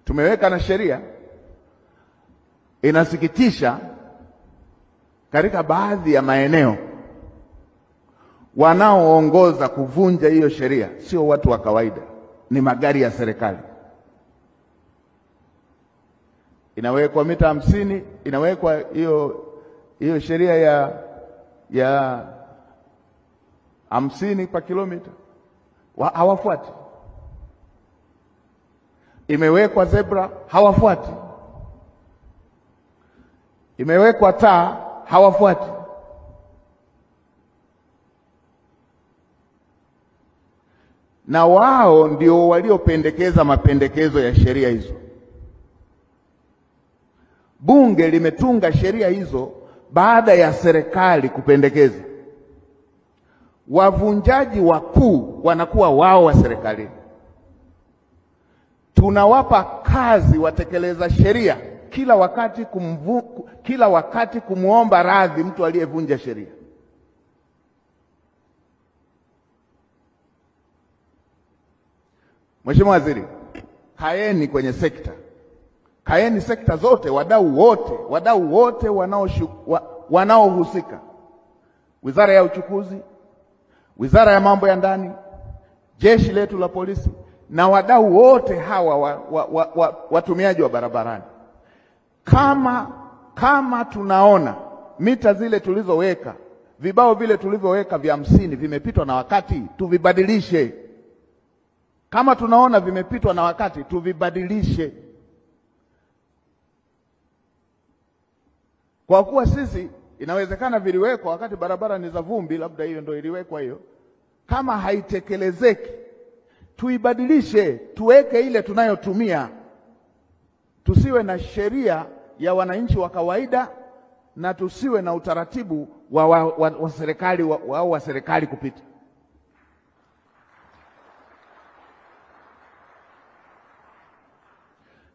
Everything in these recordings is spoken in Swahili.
Tumeweka na sheria. Inasikitisha, katika baadhi ya maeneo wanaoongoza kuvunja hiyo sheria sio watu wa kawaida, ni magari ya serikali. Inawekwa mita 50, inawekwa hiyo sheria ya 50 kwa kilomita, hawafuati. Imewekwa zebra, hawafuati. Imewekwa taa, hawafuati. Na wao ndio waliopendekeza mapendekezo ya sheria hizo. Bunge limetunga sheria hizo baada ya serikali kupendekeza. Wavunjaji wakuu wanakuwa wao wa serikalini. Tunawapa kazi watekeleza sheria kila wakati kumuomba radhi mtu aliyevunja sheria. Mheshimiwa Waziri, kaeni kwenye sekta. Kaeni sekta zote, wadau wote wanaohusika. Wizara ya Uchukuzi, Wizara ya Mambo ya Ndani, jeshi letu la polisi na wadau wote hawa watumiaji wa barabarani. Kama tunaona mita zile tulizoweka, vibao vile tulivyoweka vya 50 vimepitwa na wakati, tuvibadilishe. Kama tunaona vimepitwa na wakati, tuvibadilishe. Kwa kuwa sisi inawezekana viliwekwa wakati barabara ni za vumbi, labda hiyo ndio iliwekwa hiyo. Kama haitekelezeki, tuibadilishe, tuweke ile tunayotumia. Tusiwe na sheria ya wananchi wa kawaida na tusiwe na utaratibu wa serikali wa serikali kupita.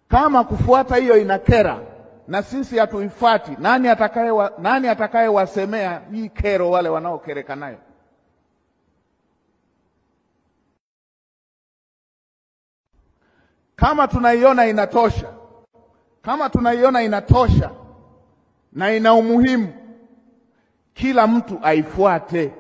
Kama kufuata hiyo inakera na sisi hatuifuati, nani atakaye wasemea hii kero wale wanaokereka nayo? Kama tunaiona inatosha, kama tunaiona inatosha na ina umuhimu, kila mtu aifuate.